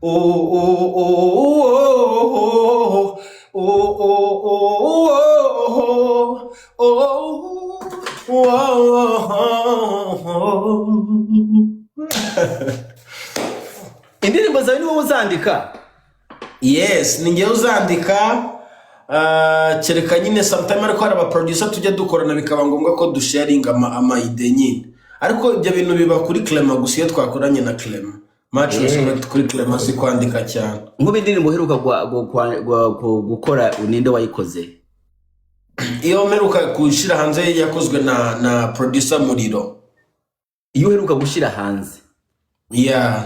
Oh, oh, oh, oh, oh, oh, oh, oh, oh, oh. Indirimbo zawe ni wowe uzandika? Yes, ni njyewe uzandika, kereka nyine sometime, ariko hari abaproducer tujya dukorana bikaba ngombwa ko dusharinga ama idea nyine, ariko ibyo bintu biba kuri Clement gusa iyo twakoranye na Clement. Much respect kuri Clement, si kwandika cyane. Nk'ubu indirimbo uheruka gukora, ninde wayikoze? Iyo mperuka gushyira hanze yakozwe na producer Muriro. Iyo uheruka gushyira hanze? Yeah.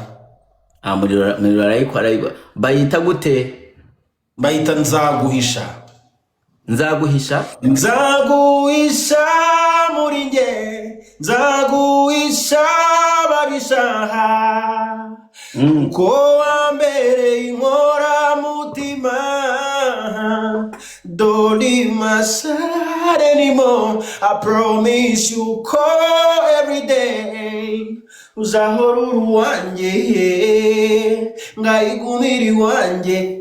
Ah, Muriro arayikora. Bayita gute? Bayita Nzaguhisha. Nzaguhisha. Nzaguhisha muri nge, nzaguhisha babishaha, ko wambereye inkoramutima. Don't leave my side anymore. I promise you ko every day uzahora uri uwanjye, ngayigumira iwanjye.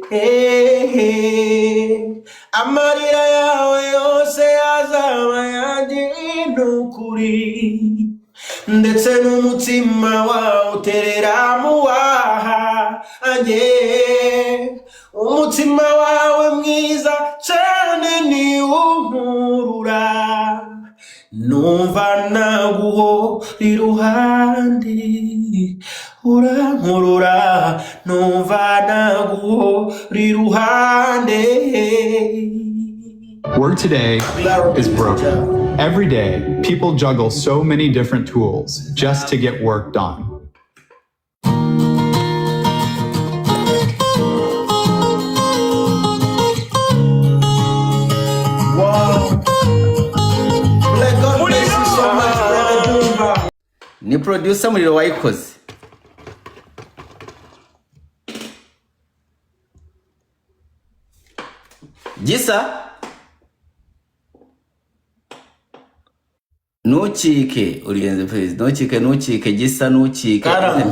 Amarira yawe yose azaba yanjye, nukuri, ndetse n'umutima wawe uterera mu wanjye. Umutima wawe mwiza cyane niwunkurura, numva naguhora iruhande. Urankurura, numva naguhora iruhande. Work today is broken. Every day, people juggle so many different tools just to get work done. Wow. Bless God bless you so much, brother Dumba. Ni producer Muriro wayikoze. Gisa, ntukike urigenze please, ntukike, ntukike Gisa, ntukike. Karame.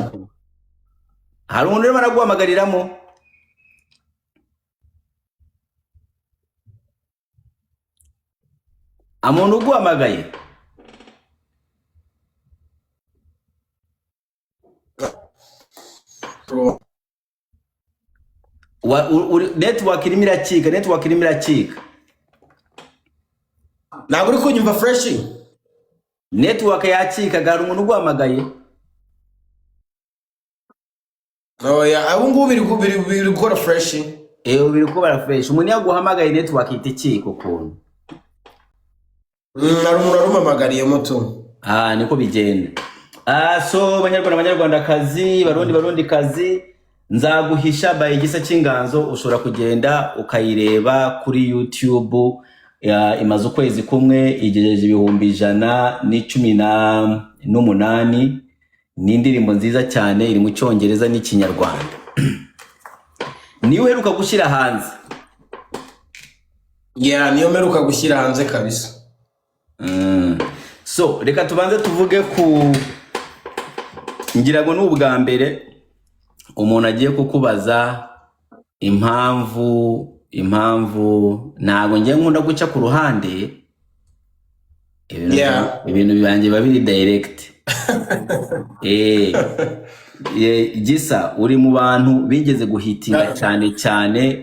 Hari umuntu urimo araguhamagariramo. Umuntu uguhamagaye. Network irimo iracika, network irimo iracika. Ntabwo uri kunyumva fresh? Network yacikaga. Hari umuntu uguhamagaye. Oya, ubu ngubu biri gukora fresh. Ewe, biri kubara fresh. Umuntu yaguhamagaye, network ihita icika ukuntu. Hari umuntu warumpamagariyemo tu. Ah, niko bigenda. Ah, so banyarwanda, banyarwandakazi, barundi, barundikazi, Nzaguhisha by Gisa cy'Inganzo ushobora kugenda ukayireba kuri YouTube. Ya, imaze ukwezi kumwe igejeje 118,000. Ni indirimbo nziza cyane, iri mu Cyongereza n'Ikinyarwanda. Niyo uheruka gushyira hanze? Yeah, niyo mperuka gushyira hanze kabisa. So reka tubanze tuvuge ku, ngira ngo ni ubwa mbere umuntu agiye kukubaza impamvu. Ntabwo ngiye, nkunda guca ku ruhande ibintu. Ibintu byanjye biba biri direct. Gisa, uri mu bantu bigeze guhitinga cyane cyane,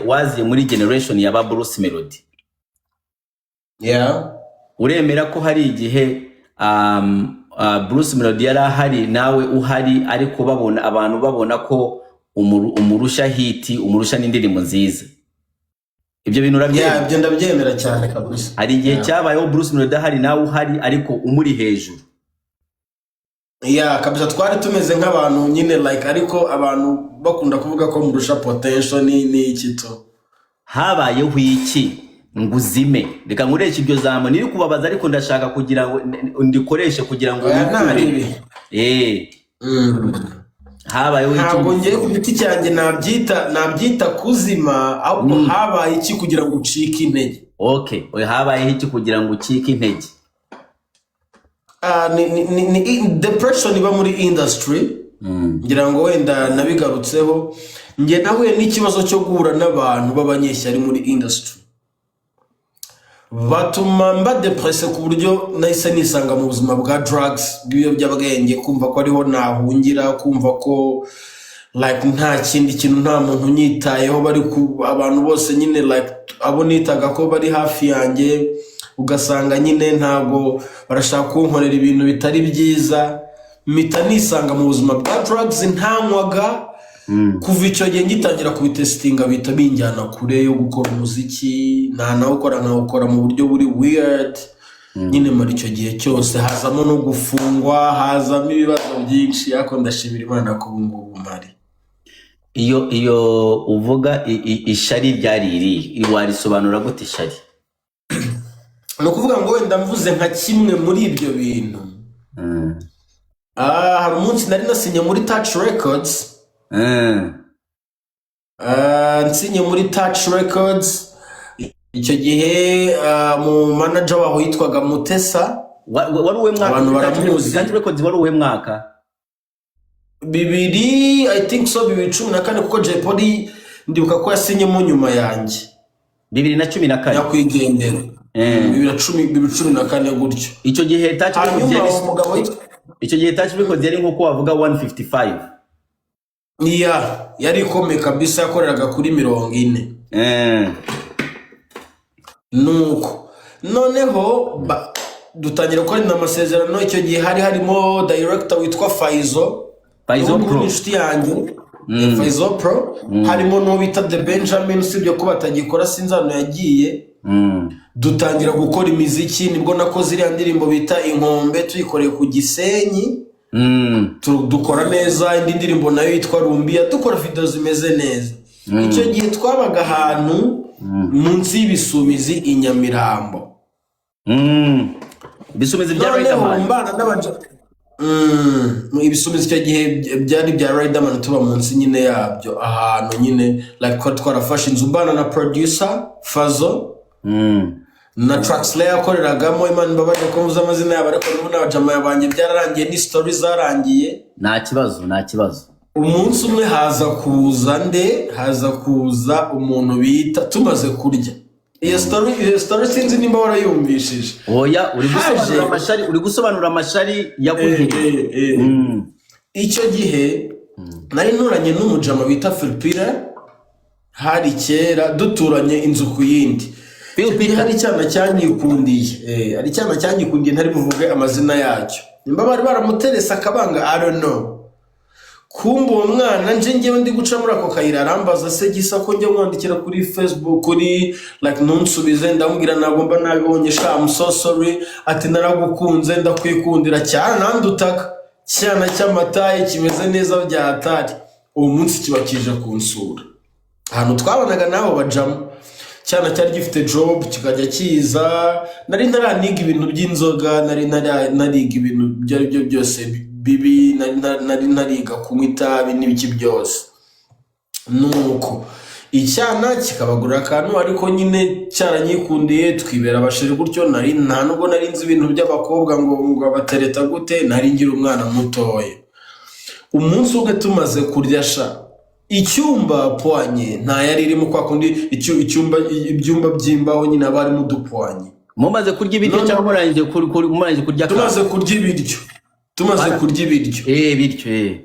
waziye muri generation ya ba Bruce Melody. Uremera ko hari igihe Bruce Melody yari ahari, nawe uhari, ariko babona, abantu babona ko umurusha hit, umurusha n'indirimbo nziza? Ibyo bintu urabyemera? Yeah, ibyo ndabyemera cyane kabisa. Hari igihe cyabayeho Bruce Melody ahari, nawe uhari, ariko umuri hejuru. Yeah, kabisa, twari tumeze nk'abantu nyine like, ariko abantu bakunda kuvuga ko murusha potential ni iki tu. Habayeho iki ngo uzime? Reka nkoreshe iryo jambo, niri kubabaza, ariko ndashaka kugira ngo ndikoreshe kugira ngo Oya, nta wikure. ribi. Habayeho iki Ntabwo ngo ngiye ku giti cyanjye nabyita kuzima, ahubwo habaye iki kugira ngo ucike intege? Okay, oya, habayeho iki kugira ngo ucike intege? Ah, ni depression iba muri industry. Ngira ngo wenda nabigarutseho, njye nahuye n'ikibazo cyo guhura n'abantu b'abanyeshyari muri industry, batuma mba depressé ku buryo nahise nisanga mu buzima bwa drugs, bw'ibiyobyabwenge, kumva ko ariho nahungira, kumva ko like nta kindi kintu, nta muntu unyitayeho, bari ku abantu bose nyine, like abo nitaga ko bari hafi yanjye, ugasanga nyine ntabwo barashaka kunkorera ibintu bitari byiza. Mpita nisanga mu buzima bwa drugs ntanywaga. Kuva icyo gihe ngitangira kubitestinga, bihita binjyana kure yo gukora umuziki, nta nawukora, nkawukora mu buryo buri weird nyine. Muri icyo gihe cyose hazamo no gufungwa, hazamo ibibazo byinshi, ariko ndashimira Imana ko ubu ngubu mpari. Iyo uvuga ishari ryari iri, warisobanura gute ishari? Ni ukuvuga ngo wenda mvuze nka kimwe muri ibyo bintu, hari umunsi nari nasinye muri Touch Records. Nsinye muri Touch Records icyo gihe, mu manager waho yitwaga Mutesa. Wari uwe mwaka? Abantu baramuzi. Touch Records wari uwe mwaka? Bibiri, I think so, 2014, kuko Jay Polly ndibuka ko yasinyemo nyuma yanjye. 2014? Nyakwigendera. 2010, 2014 gutyo. Icyo gihe Touch Records Hanyuma yari uwo mugabo witwa Icyo gihe Touch Records yari nk'uko wavuga 155. Iya, yari ikomeye kabisa, yakoreraga kuri 40. Nuko noneho dutangira gukorana amasezerano. Icyo gihe hari harimo director witwa Faizo. Faizo Ubu ngubu Pro. ni inshuti yanjye. Faizo Pro. Harimo n'uwo bita The Benjamin, usibye ko batagikora, sinzi ahantu yagiye. Dutangira gukora imiziki, nibwo nakoze iriya ndirimbo bita Inkombe, tuyikoreye ku Gisenyi. Dukora neza indi ndirimbo nayo yitwa Rumbiya, dukora video zimeze neza. Icyo gihe twabaga ahantu munsi y'Ibisumizi i Nyamirambo. Ibisumizi bya Noneho Riderman. mbana n'abaja Ibisumizi icyo gihe byari bya Riderman, tuba munsi nyine yabyo, ahantu nyine like twari twarafashe inzu, mbana na producer Fazo na Trackslayer yakoreragamo. Imana imbabarire ko mvuze amazina yabo, ariko n'ubu n'abajama banjye byararangiye, ni story zarangiye. Nta kibazo, nta kibazo. Umunsi umwe haza kuza nde? Haza kuza umuntu bita, tumaze kurya, iyo story sinzi nimba warayumvishije. Oya, uri Haje gusobanura amashari, uri gusobanura amashari yakugiriye. Icyo gihe nari nturanye n'umujama bita Filipira, hari kera, duturanye inzu ku yindi. Phil Icyo gihe Peter. hari icyana cyanyikundiye, hari icyana cyanyikundiye, ntari buvuge amazina yacyo, nimba bari baramuterese akabanga, I don't know. Kumva uwo mwana nje, ngewe ndi guca muri ako kayira, arambaza: "Se Gisa, ko njya mwandikira kuri Facebook, kuri like, ntunsubize?" Ndamubwira: "Ntabwo mba nabibonye sha, I'm so sorry." Ati: "Naragukunze, ndakwikundira cyane." Nandutaka cyana cy'amataye kimeze neza bya hatari. Uwo munsi kiba kije kunsura ahantu twabonaga n'abo bajamo. Cyana cyari gifite job, kikajya kiza. Nari ntaraniga ibintu by'inzoga, nari nariga ibintu ibyo ari byo byose bibi, nari ntariga kunywa itabi n'ibiki byose. Nuko icyana kikabagurira akantu, ariko nyine cyaranyikundiye, twibera abasheri gutyo. Nari nta nubwo nari nzi ibintu by'abakobwa ngo abatereta gute, nari ngira umwana mutoya. Umunsi umwe tumaze kurya sha, icyumba poignée nta yari irimo, kwa kundi icyumba, ibyumba by'imbaho nyine haba harimo udupoignée. Mumaze kurya ibiryo None cyangwa murangije kurya akantu? Tumaze kurya ibiryo, tumaze kurya ibiryo. Bityo.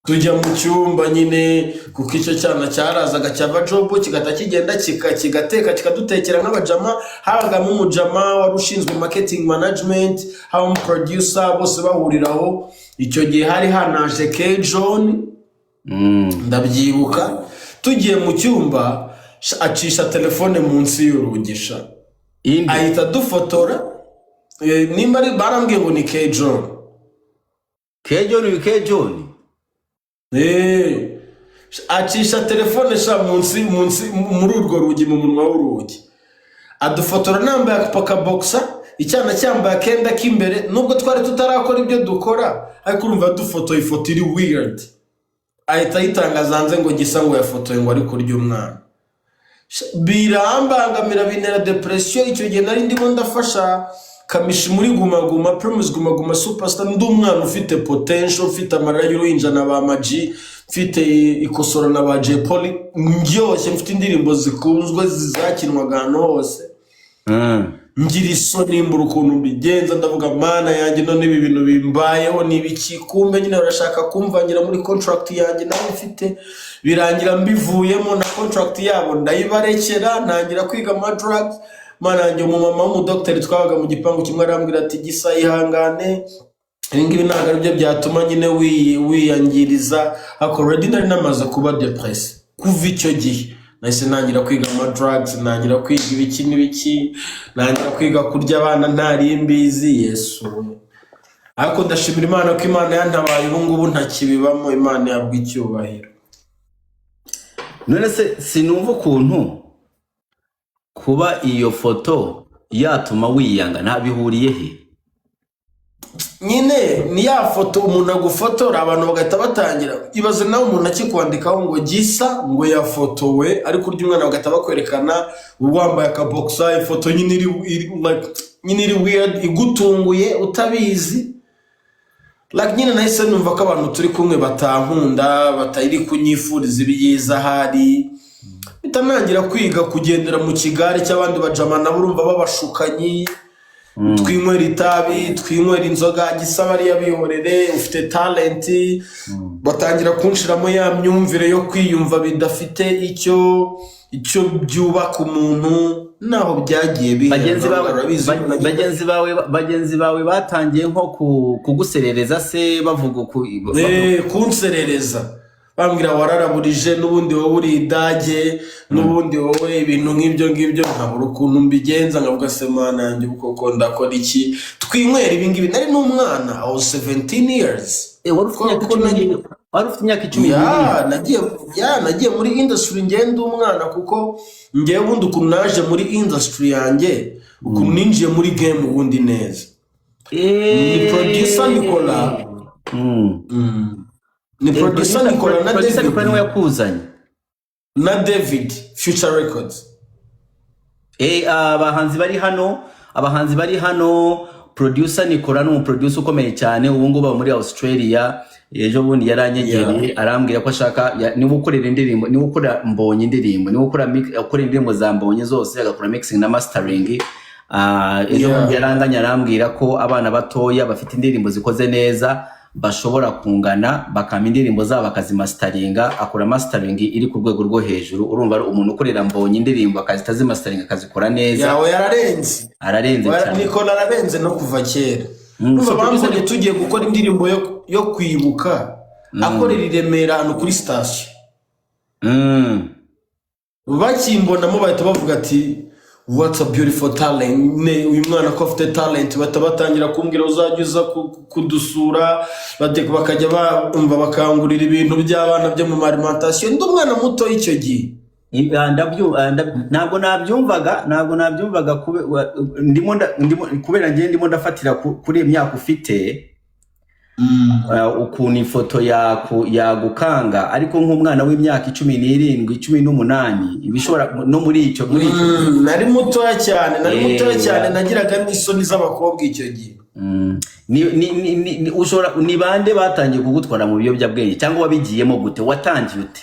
Tujya mu cyumba nyine, kuko icyo cyana cyarazaga cyava job kigahita kigenda kigateka, kikadutekera nk'abajama. Habagamo umujama wari ushinzwe marketing management, habamo producer, bose bahuriraho. Icyo gihe hari hanaje K John. Ndabyibuka tugiye mu cyumba, acisha telefone munsi y'urugi sha. Indi? Ahita adufotora. Nimba ari barambwiye ngo ni K John. K John, uyu K John? Acisha telefone sha munsi muri urwo rugi, mu munwa w'urugi, adufotora nambaye akabogisa, icyana cyambaye akenda k'imbere, nubwo twari tutarakora ibyo dukora, ariko urumva dufotoye ifoto iri weird. Ahita ayitangaza hanze ngo Gisa ngo yafotoye ngo ari kurya umwana. Birambangamira, bintera depression. Icyo gihe nari ndimo ndafasha Kamishi muri Guma Guma, Primus Guma Guma Superstar, ndi umwana ufite potential, ufite Amarira y'Uruhinja na ba Maji, mfite Ikosora na ba Jay Polly, ndyoshye, mfite indirimbo zikunzwe zakinwaga ahantu hose. Ngira isoni, mbura ukuntu mbigenza. Ndavuga: "Mana yanjye, none ibi bintu bimbayeho ni ibiki?" Kumbe nyine barashaka kumvangira muri contract yanjye nawe mfite. Birangira mbivuyemo na contract yabo, ndayibarekera, ntangira kwiga ama drugs. Mana yanjye, umumama w'umudogiteri twabaga mu gipangu kimwe arambwira ati: "Gisa, ihangane, ibi ngibi ntabwo aribyo byatuma nyine wiyangiriza." Ariko already nari namaze kuba depressed. Kuva icyo gihe nahise ntangira kwiga ama drugs, ntangira kwiga ibiki n'ibiki, ntangira kwiga kurya abana ntari mbizi. Yesu we! Ariko ndashimira Imana ko Imana yantabaye, ubu ngubu ntakibibamo. Imana yabwa icyubahiro. None se sinumva ukuntu kuba iyo foto yatuma wiyanga, nta bihuriye he? Nyine ni ya foto umuntu agufotora, abantu bagahita batangira. Ibaze nawe umuntu akikwandikaho ngo Gisa ngo yafotowe ari kurya umwana, bagahita bakwerekana wambaye akabokisa, ifoto nyine iri like, nyine iri weird, igutunguye utabizi. Like nyine nahise numva ko abantu turi kumwe batankunda, batari kunyifuriza ibyiza ahari. Mpita ntangira kwiga kugendera mu kigare cy'abandi bajama, nabo urumva babashukanyi: "Twinywera itabi, twinywera inzoga, Gisa bariya bihorere, ufite talent." Batangira kunshiramo ya myumvire yo kwiyumva bidafite icyo byubaka umuntu. Naho byagiye bihera. Bagenzi bawe Urabizi ko bagenzi bawe batangiye nko kuguserereza se, bavuga bavuga Kunserereza, bambwira: "Wararaburije n'ubundi, wowe uri idage n'ubundi wowe," ibintu nk'ibyo ngibyo. Nkabura ukuntu mbigenza, nkavuga: "Se Mana yanjye, ubu koko ndakora iki?" Twinywera ibi ngibi, nari n'umwana, I was 17 years. Wari ufite imyaka Kuko cumi wari ufite imyaka 14? Ya, nagiye muri industry ngenda umwana, kuko ngewe ubundi ukuntu naje muri industry yanjye, ukuntu ninjiye muri game ubundi neza, ni producer Nicolas. Ni producer Nicolas na Producer David. Nicolas niwe yakuzanye? Na David, Future Records. Abahanzi bari hano, producer Nicolas ni umuproducer ukomeye cyane, ubu ngubu aba muri Australia. Ejo bundi yaranyegereye, arambwira ko ashaka niwe ukorera indirimbo, niwe ukora Mbonye indirimbo, niwe ukora ukora indirimbo za Mbonye zose, agakora mixing na mastering. Ejo bundi yaranganye, arambwira ko abana batoya bafite indirimbo zikoze neza bashobora kungana, bakampa indirimbo zabo bakazimasteringa. Akora mastering iri ku rwego rwo hejuru. Urumva ari umuntu ukorera Mbonye indirimbo akazita azimasteringa, akazikora neza. Yawe yararenze. Ararenze cyane. Nicolas ararenze no kuva kera. Urumva So producer bambonye tugiye gukora indirimbo yo kwibuka, akorera i Remera ahantu kuri sitasiyo. Bakimbonamo bahita bavuga ati: "What a beautiful talent! Ne uyu mwana ko afite talent!" Bahita batangira kumbwira: "Uzajya uza kudusura." Bakajya bumva bakangurira ibintu by'abana byo mu alimentation. Ndi umwana muto icyo gihe. Ntabwo nabyumvaga ndimo kubera njye ndimo ndafatira kuri iyi myaka ufite, ukuntu ifoto yagukanga, ariko nk'umwana w'imyaka 17, 18, ibishobora no muri icyo Nari mutoya cyane, nari mutoya cyane. Nagiraga n'isoni z'abakobwa icyo gihe. Ni, ushobora, ni bande batangiye kugutwara mu biyobyabwenge, cyangwa wabigiyemo gute? Watangiye ute?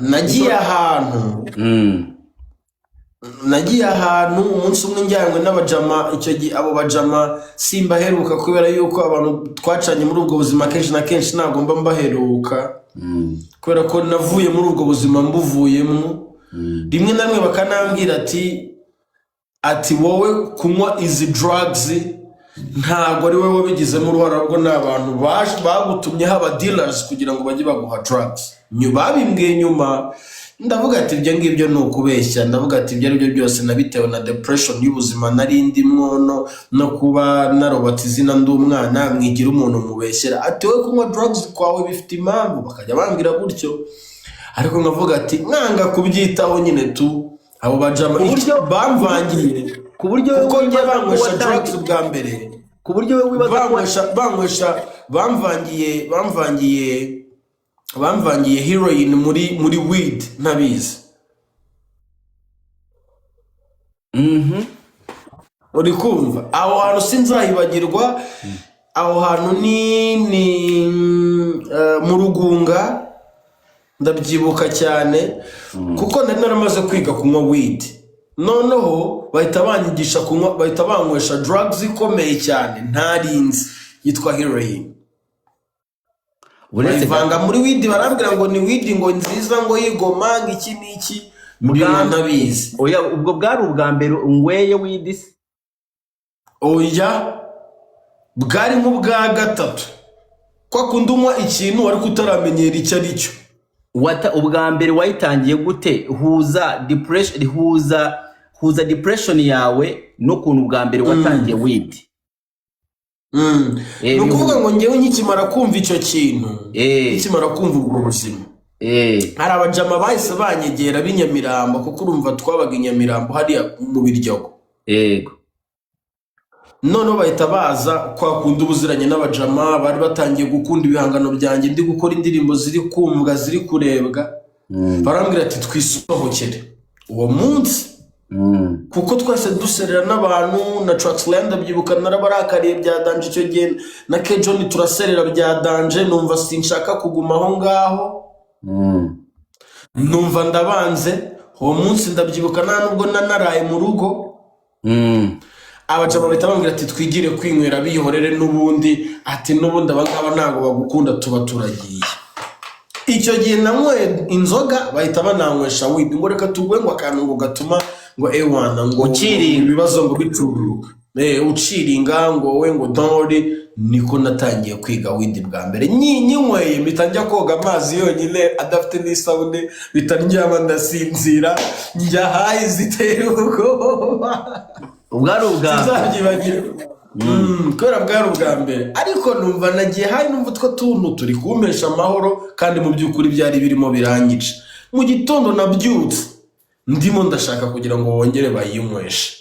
Nagiye ahantu nagiye ahantu umunsi umwe njyanywe n'abajama. Icyo gihe abo bajama simbaheruka, kubera yuko abantu twacanye muri ubwo buzima kenshi na kenshi ntabwo mba mbaheruka, kubera ko navuye muri ubwo buzima mbuvuyemo. Rimwe na rimwe bakanambwira ati: "Wowe kunywa izi drugs ntabwo ari wowe wabigizemo uruhare, ahubwo ni abantu bagutumyeho aba dealers kugira ngo bajye baguha drugs." Babimbwiye nyuma, ndavuga ati: "Ibyo ngibyo ni ukubeshya." Ndavuga ati: "Ibyo ari byo byose nabitewe na depression y'ubuzima nari ndimwo no kuba narobatse izina ndi umwana." Mwigira umuntu mubeshyera ati: "Wowe kunywa drugs kwawe bifite impamvu." Bakajya bambwira gutyo, ariko nkavuga ati mwanga kubyitaho nyine tu. Abo bajama Ku buryo bamvangiye ku buryo wowe kuko njye wibaza ko banywesha watangiye drugs bwa mbere ku buryo wowe wibaza ko banywesha bamvangiye heroin muri weed ntabizi. Uri kumva, aho hantu sinzahibagirwa. Aho hantu ni mu Rugunga, ndabyibuka cyane kuko nari naramaze kwiga kunywa weed. Noneho bahita banyigisha kunywa, bahita banywesha drugs ikomeye cyane ntarinzi yitwa heroin. Uretse Bayivanga muri weed, barambwira ngo ni weed, ngo nziza, ngo yigoma, ngo iki n'iki, mbinywa ntabizi. Oya, ubwo bwari ubwa mbere unyweye weed se? Oya, bwari nk'ubwa gatatu, kwa kundi unywa ikintu ariko utaramenyera icyo ari cyo. Ubwa mbere wayitangiye gute? Huza depression, huza depression yawe n'ukuntu ubwa mbere watangiye weed. Ni ukuvuga ngo ngewe nkikimara kumva icyo kintu, nkikimara kumva ubwo buzima, hari abajama bahise banyegera b'inyamirambo, kuko urumva twabaga i Nyamirambo hariya mu Biryogo. Noneho bahita baza, kwa kundi ubuziranye n'abajama bari batangiye gukunda ibihangano byanjye, ndi gukora indirimbo ziri kumvwa, ziri kurebwa. Barambwira ati twisohokere uwo munsi, kuko twese duserera n'abantu na Trackslayer, ndabyibuka narabarakariye bya danger icyo gihe, na Kejon turaserera bya danger. Numva sinshaka kuguma aho ngaho. Numva ndabanze. Uwo munsi ndabyibuka nta nubwo nanaraye mu rugo. Abajama bahita bambwira ati twigire kwinywera, bihorere n'ubundi, ati n'ubundi abangaba ntabwo bagukunda. Tuba turagiye. Icyo gihe nanyweye inzoga, bahita bananywesha weed, ngo reka tuguhe ngo akantu ngo gatuma ngo ewana ngo Uciringa. ibibazo ngo bicururuka, uciringa, ngo wowe ngo don't worry. Niko natangiye kwiga weed bwa mbere. Nyinyweye mpita njya koga amazi yonyine adafite n'isabune, mpita ndyama ndasinzira, njya high zitera ubwoba. Ubwo ari ubwa mbere. Sinzabyibagirwa. Kubera bwari ubwa mbere, ariko numva nagiye high, numva utwo tuntu turi kumpesha amahoro, kandi mu by'ukuri byari birimo biranyica. Mu gitondo nabyutse ndimo ndashaka kugira ngo bongere bayinyweshe.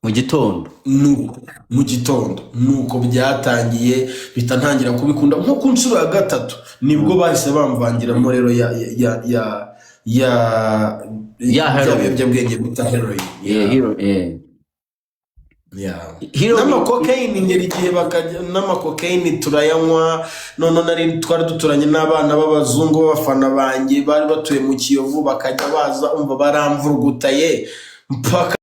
Mu gitondo? Nuko mu gitondo nuko byatangiye, bita ntangira kubikunda. Nko ku nshuro ya gatatu nibwo bahise bamvangiramo rero ya Ya bya heroin. biyobyabwenge bita heroin. Yeah, hero. Yeah. Heroin. N'amakokeyini ngera igihe bakajya n'amakokeyini turayanywa. None nari twari duturanye n'abana b'abazungu b'abafana banjye bari batuye mu Kiyovu, bakajya baza, umva, baramvurugutaye mpaka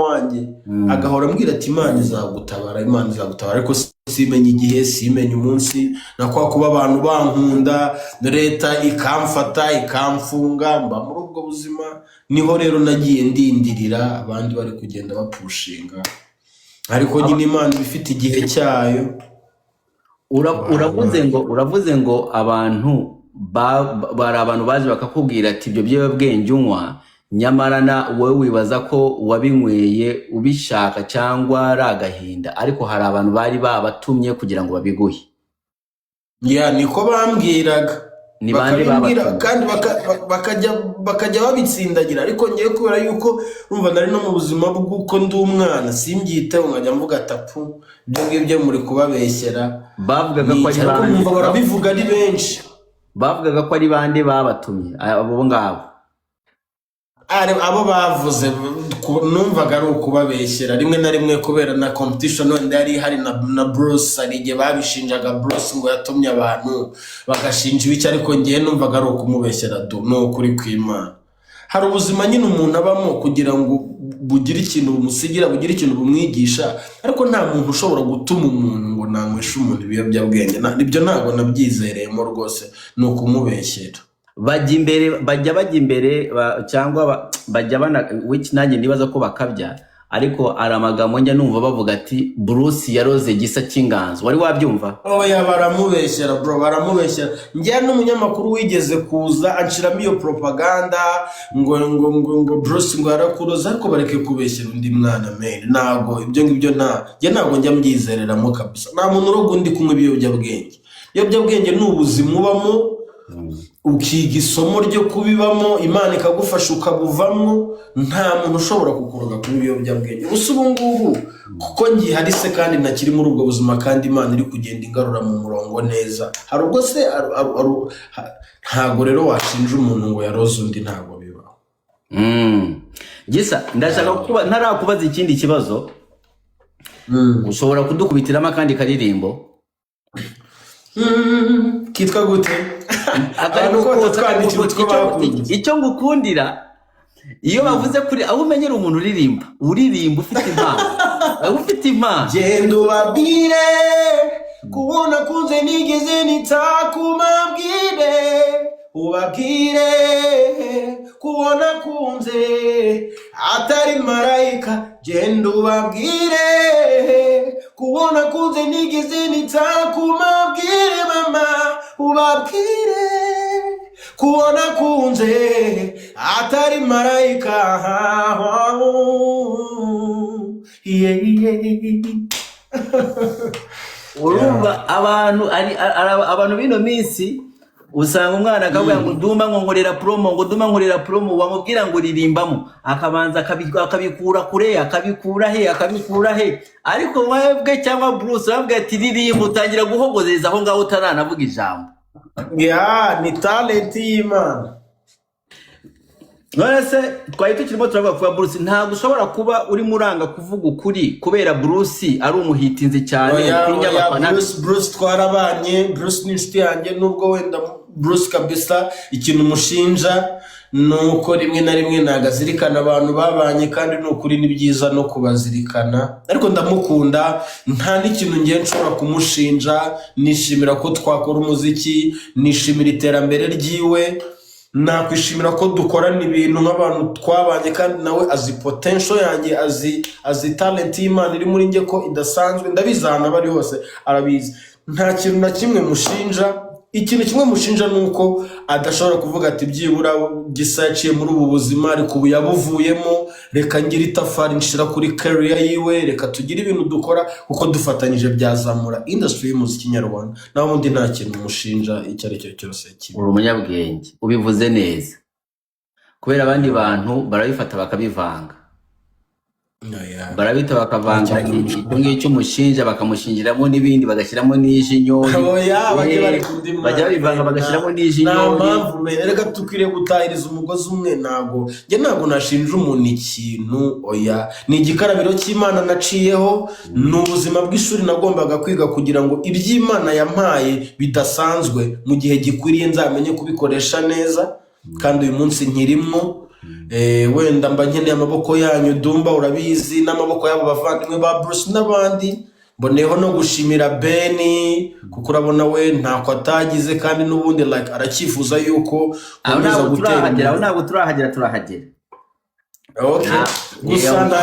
wanjye agahora ambwira ati Imana izagutabara, Imana izagutabara, ariko simenye igihe, simenye umunsi, na kwa kuba abantu bankunda, leta ikamfata ikamfunga, mba muri ubwo buzima. Niho rero nagiye ndindirira abandi bari kugenda bapushinga, ariko nyine Imana iba ifite igihe cyayo. Uravuze ngo abantu bari abantu baje bakakubwira ati ibyo biyobyabwenge unywa, nyamara na wowe wibaza ko wabinyweye ubishaka cyangwa ari agahinda, ariko hari abantu bari babatumye kugira ngo babiguhe. Ya, niko bambwiraga. Ni bande Bakabimbwira babatumye? kandi bakajya babitsindagira, ariko ngewe kubera yuko urumva nari no mu buzima bw'uko ndi umwana, simbyiteho, nkajya mvuga tapu, ibyo ngibyo muri kubabeshyera. Bavugaga Ni ko ari iki? Ariko bande? nkumva barabivuga ari benshi. Bavugaga ko ari bande babatumye abo ngabo? Abo bavuze numvaga ari ukubabeshyera rimwe na rimwe, kubera na competition wenda yari ihari na Bruce. Hari igihe babishinjaga Bruce ngo yatumye abantu, bagashinja ibiki, ariko ngewe numvaga ari ukumubeshyera du. Ni ukuri kw'Imana, hari ubuzima nyine umuntu abamo kugira ngo bugire ikintu bumusigira, bugire ikintu bumwigisha, ariko nta muntu ushobora gutuma umuntu ngo nanyweshe umuntu ibiyobyabwenge. Ibyo ntabwo nabyizereyemo rwose, ni ukumubeshyera. Bajya imbere, bajya imbere cyangwa bajya bana, which nanjye nibaza ko bakabya, ariko hari amagambo njya numva bavuga ati Bruce yaroze Gisa cy'Inganzo. Wari wabyumva? Oya, baramubeshyera bro, baramubeshyera. Njye n'umunyamakuru wigeze kuza anshiramo iyo propaganda ngo Bruce ngo yarakuroze, ariko bareke kubeshyera undi mwana man. Ntabwo ibyo ngibyo, nta njye ntabwo njya mbyizereramo kabisa. Nta muntu uroga undi kunywa ibiyobyabwenge. Ibiyobyabwenge ni ubuzima ubamo, ukiga isomo ryo kubibamo, Imana ikagufasha ukabuvamo. Nta muntu ushobora kukuroga kunywa ibiyobyabwenge. Gusa ubu ngubu kuko ngihari se kandi ntakiri muri ubwo buzima, kandi Imana iri kugenda ingarura mu murongo neza, hari ubwo se ntabwo rero washinja umuntu ngo yaroze undi, ntabwo bibaho. Gisa, ndashaka kuba ntarakubaza ikindi kibazo, ushobora kudukubitiramo akandi karirimbo? Kitwa gute? Akarimo Abantu ko kose. batatwandikira utwo bakunze. Icyo ngukundira, iyo bavuze kuri aho umenyera umuntu uririmba, uririmba ufite impano, aho ufite impano. Genda ubabwire kubona kunze nigeze nita ku mabwire, ubabwire kubona kunze atari marayika. Genda ubabwire kubona kunze nigeze nita ku mabwire, mama, ubabwire kubona kunze atari marayika. Yeah. Urumva abantu ari abantu b'ino minsi, usanga umwana akavuga ngo "Dumba," ngo "nkorera promo," ngo "Dumba, nkorera promo." Wamubwira ngo "Ririmbamo," akabanza akabikura kure, akabikura he, akabikura he. Ariko mwebwe cyangwa Bruce, urabwira ati "Ririmba," utangira guhogozeza aho ngaho utaranavuga ijambo. Ya, ni talent y'Imana. None se twari tukirimo turavuga kuba Bruce, ntabwo ushobora kuba urimo uranga kuvuga ukuri kubera Bruce ari umuhitinzi cyane, Oya. utinya Oya. abafana be? Bruce twarabanye, Bruce ni inshuti yanjye, nubwo wenda Bruce kabisa ikintu mushinja ni uko rimwe na rimwe ntabwo azirikana abantu babanye, kandi ni ukuri ni byiza no kubazirikana, ariko ndamukunda, nta n'ikintu ngiye nshobora kumushinja. Nishimira ko twakora umuziki, nishimira iterambere ryiwe, nakwishimira ko dukorana ibintu nk'abantu twabanye, kandi nawe azi potential yanjye, azi talent y'Imana iri muri njye ko idasanzwe. Ndabizi, ahantu aba ari hose arabizi. Nta kintu na kimwe mushinja. Ikintu kimwe mushinja ni uko adashobora kuvuga ati "Byibura Gisa yaciye muri ubu buzima, ariko ubu yabuvuyemo, reka ngire itafari nshira kuri career yiwe, reka tugire ibintu dukora, kuko dufatanyije byazamura industry y'umuziki nyarwanda." Naho ubundi nta kintu mushinja icyo ari cyo cyose kibi. Uri umunyabwenge, ubivuze neza, kubera abandi bantu barabifata bakabivanga. Oya. Barabita bakavanga. Nta kintu. Icyo ngicyo umushinja bakamushingiramo n'ibindi, bagashyiramo n'ijinyori. Oya, bajye Eh, bari kundi. Bajya babivanga bagashyiramo Nta n'ijinyori. mpamvu mene, reka dukwiriye gutahiriza umugozi umwe. Ntabwo njye, ntabwo nashinja umuntu ikintu, oya. Ni igikarabiro cy'Imana naciyeho, ni ubuzima bw'ishuri nagombaga kwiga kugira ngo iby'Imana yampaye bidasanzwe mu gihe gikwiriye nzamenye kubikoresha neza, kandi uyu munsi nkirimwo. Wenda mba nkeneye amaboko yanyu, Dumba urabizi, n'amaboko y'abo bavandimwe ba Bruce n'abandi. Mboneyeho no gushimira Beni, kuko urabona we ntako atagize, kandi n'ubundi like aracyifuza yuko Aho nkomeza ntabwo gutera turahagera, aho imbere. ntabwo turahagera, turahagera. Okay. Gusa nta